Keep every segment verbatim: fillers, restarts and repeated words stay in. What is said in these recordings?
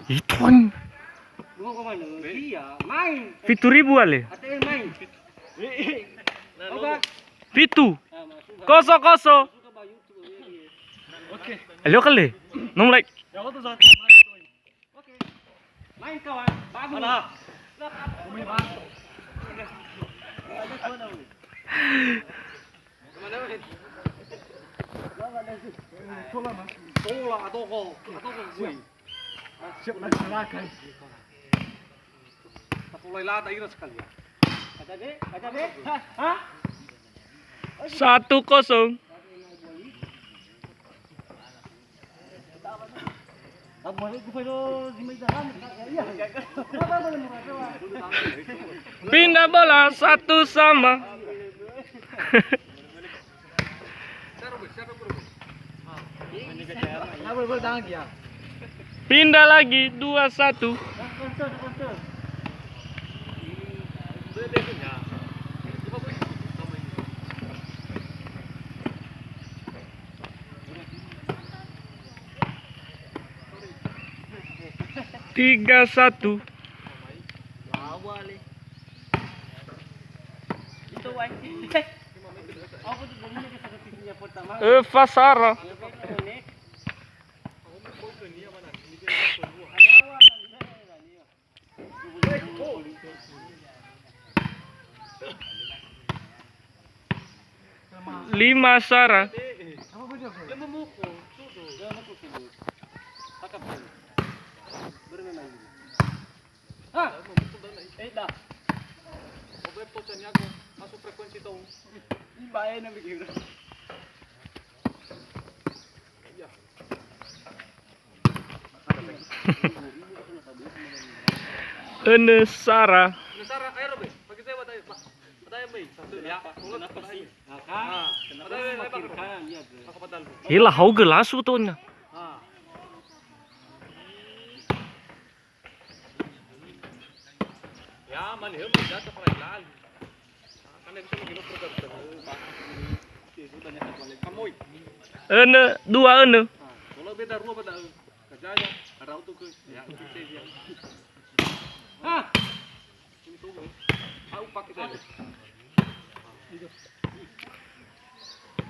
Itu kan. Fitu ribu ale. Fitu. Koso koso. Alio kali. Nomor like. Main kawan, bagus. Alah. Main, Bang. Kemana, Bang? Tola, Mas. Tola, atau kau, atau kau gue. Siap laksanakan. Tapulai lada ira sekalian. Ada deh, ada deh. Hah? Satu kosong. Pindah bola satu sama. Pindah lagi dua satu. Tiga satu. Eva Sara. Lima Sara. Önö Sara. Hela haogö lasu tonya. Önö, dua önö.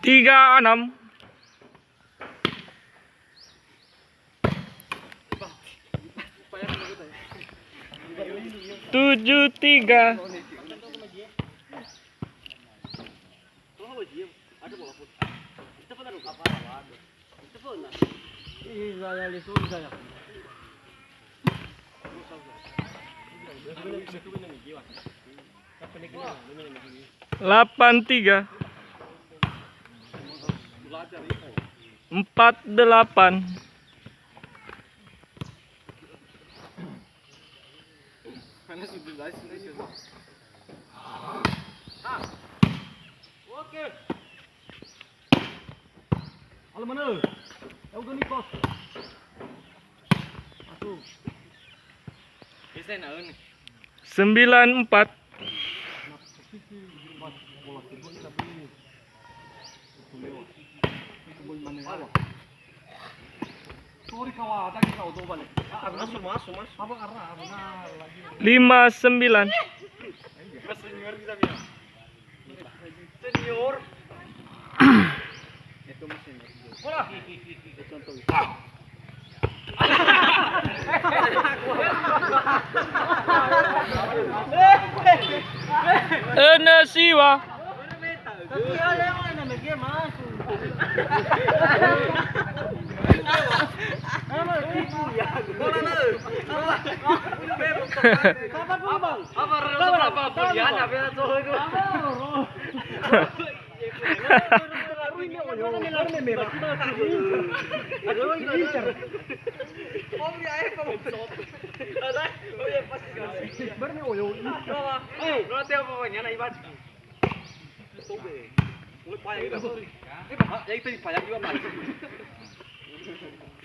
Tiga enam. Tujuh tiga. Delapan tiga. Empat delapan. Sembilan empat. Lima sembilan. Önö siwa.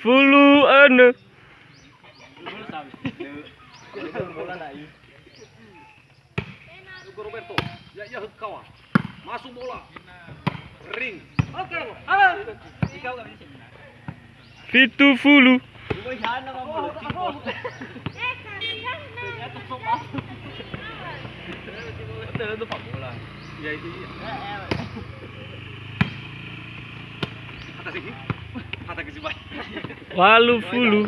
Fulu önö. Hugo Roberto, ya, ya, kawan. Masuk bola. Ring. Oke, halo. Fitu fulu. Walu fulu.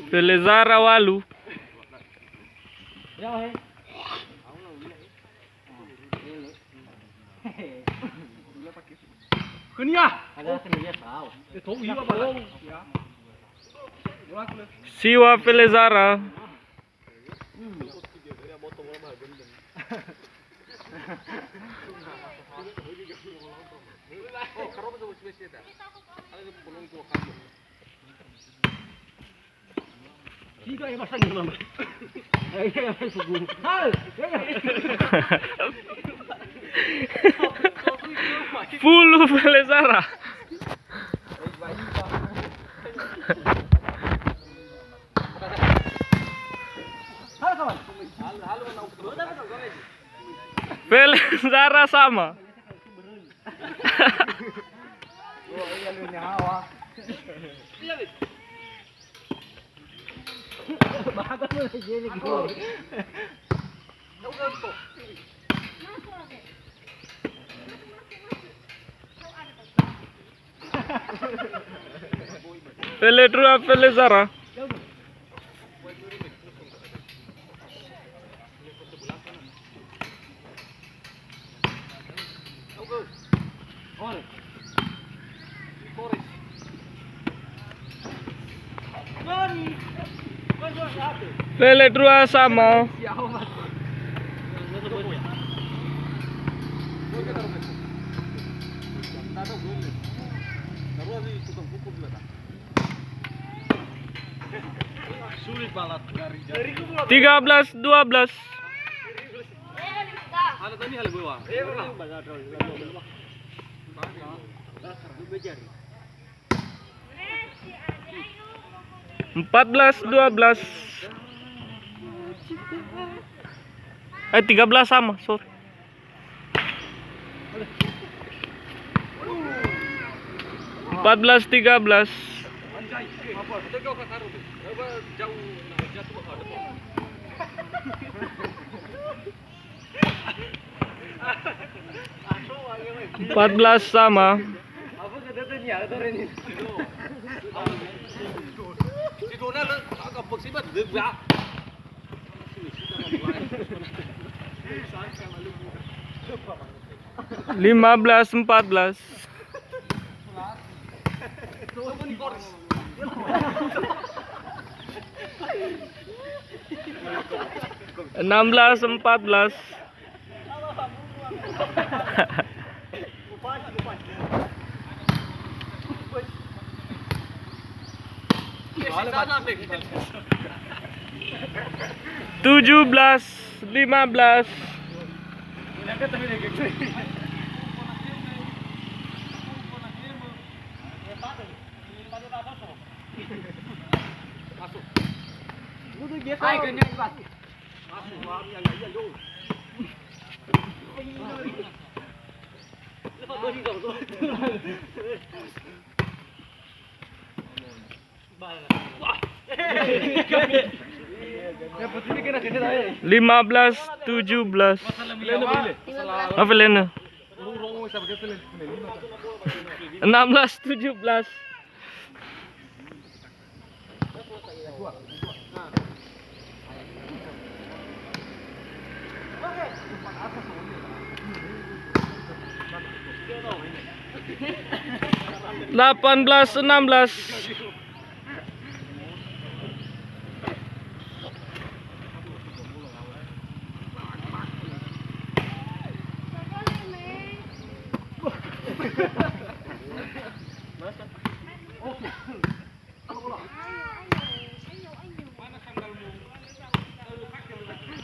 Felezara walu. Khönia. Siwa Felezara. Fulu Felezara. Felezara sama. Felendrua Felezara. Felendrua sama. Tiga belas dua belas. Empat belas dua belas. Eh, tiga belas sama, sorry. Empat belas tiga belas. Empat belas sama. Lima belas empat belas. Enam belas empat belas. Tujuh belas lima belas. Lima belas tujuh belas. Apa, Lena? Enam belas tujuh belas. Delapan belas enam belas.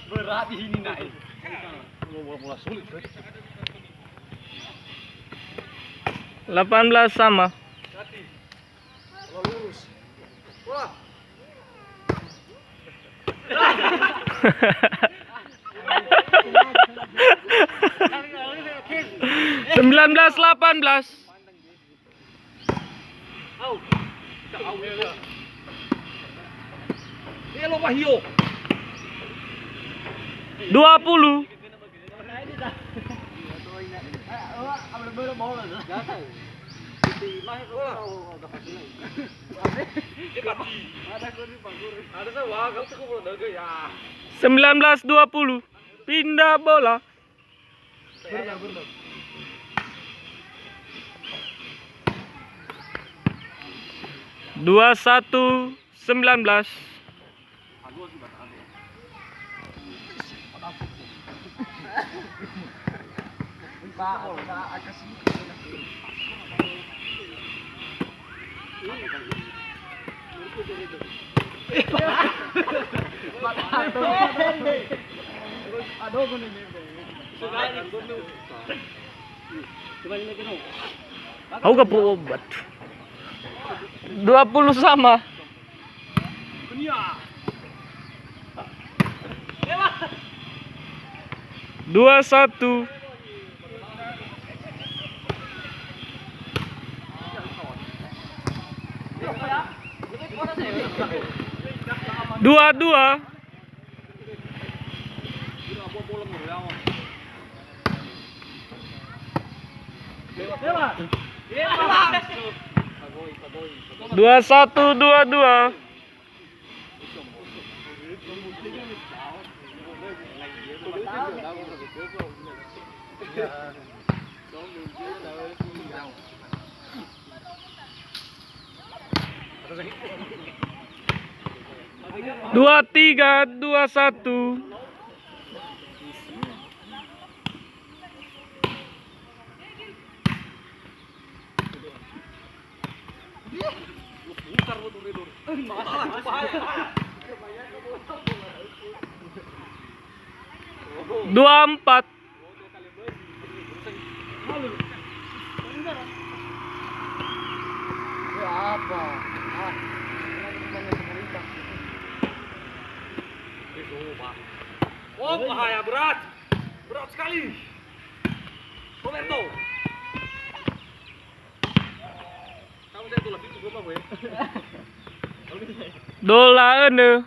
Berat ini, Nak. Delapan belas sama. Bola lurus. Bola. Sembilan belas delapan belas. Au. Au. Elo Wahio. Dua puluh. Sembilan belas dua puluh. Pindah bola. Dua satu sembilan belas. Hau gak obat. Dua puluh sama. Dua satu. Dua dua. Dua satu dua dua. Dua tiga dua satu. Dua empat. Oh, bahaya berat. Berat sekali. Roberto. Kamu saya tolak itu gua apa ya? Dola ene.